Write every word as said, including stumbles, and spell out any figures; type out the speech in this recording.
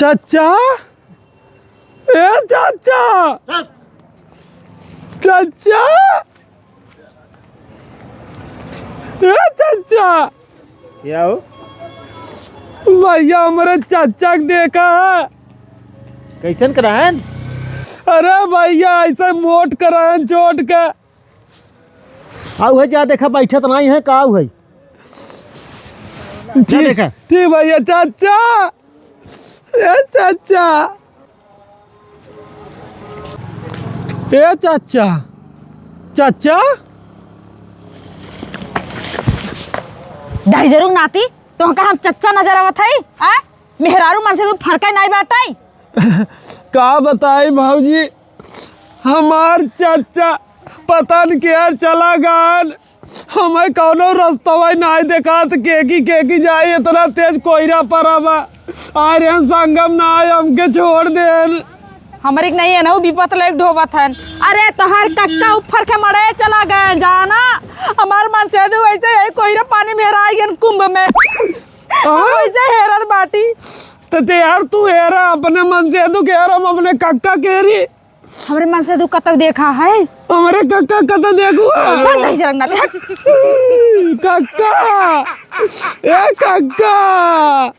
चाचा, ए चाचा, चाचा, ए चाचा। क्या हो? भैया, हमरे चाचा के देखा है। कैसन कराहन? अरे भैया, ऐसे मोट कराहन चोट के। आउ है, जा देखा, बैठत नाहीं है, का आउ है? ठीक, देखा। ठीक भैया, चाचा, ए चाचा, ए चाचा, चाचा। डाइजरू नाती, तोहका हम चच्चा नजर आवत हई? आ? मेहरारू मन से तू फरके नाई बाटई। का बताई भौजी, हमार चच्चा पता न केहर चला गन, हमें कौनो रस्तवा नाई देखात, केकी केकी जाई, इतना तेज कोहरा परा बा। अरे संगम नाई, हमके छोड़ देन। हमरे के नहीं है ना, उ विपत लेके ढोवत हन। अरे तोहार कक्का ऊपर के मड़े चला गए जाना, हमार मनसेधू ऐसे यही कोहरा पानी में हेराई गन कुंभ में। हाँ? वैसे हेरत बाटी। त ते यार तू हेरा अपने मनसेधू के, यार हम अपने कक्का के हेरी। हमरे मनसेधू कतौ देखा है? हमरे कक्का कतौ देखू है? बंद है शर्म ना, हट। कक्का, ए कक्का।